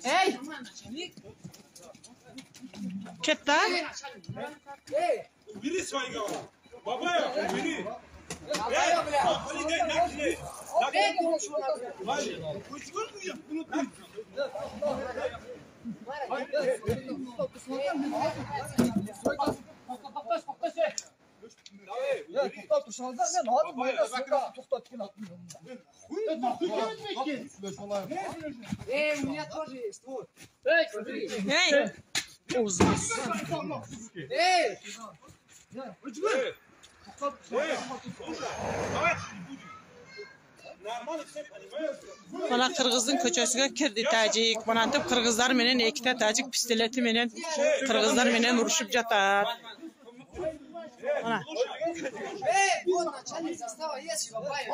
Эй! Кет да? Убери свои головы. Бабаев, убери. Эй, у меня тоже есть, вот. Эй, смотри. Эй! Эй! Мына кыргыздын көчөсүгө кирди тажик. Мынантип кыргыздар менен эките тажик пистолети менен кыргыздар менен урушуп жатат. Мына. Эй, вот начальник застава есть, Бабаев.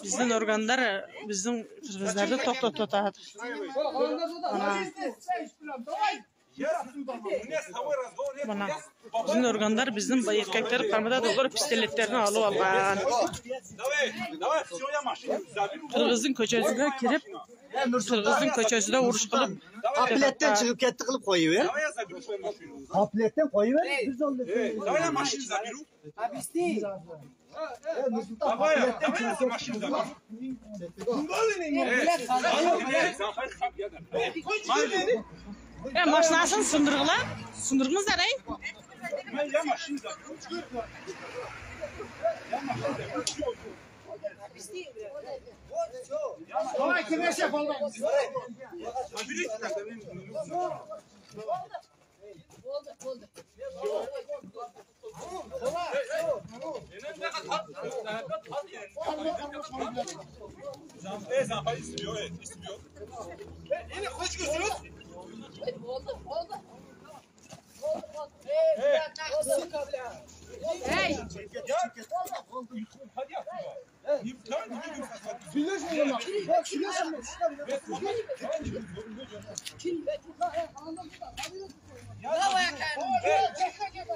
Биздин органдар биздин кыргыздарды токтотуп атат. Мына биздин органдар биздин эркектерди карматат, олар пистолеттерин алып алган. Кыргыздын көчөсүнө кирип, кыргыздын көчөсүндө уруш кылып, Kaplеттен чыгып кетти кылып коюп, э? Kaplеттен коюп бер, биз ол. Давай я машину заберу. Объясни. Бабаев, давай я машину заберу. Э, машинасын сындыргыла, сындыргыңыздар, эй. Я машину заберу. Давай киреше болду. Заберите тогда.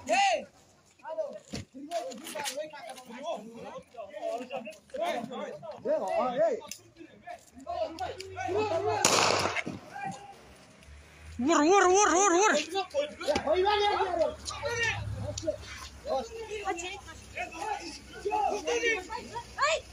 Эй! Ур, ур, ур, ур, ур. Ay! Ay!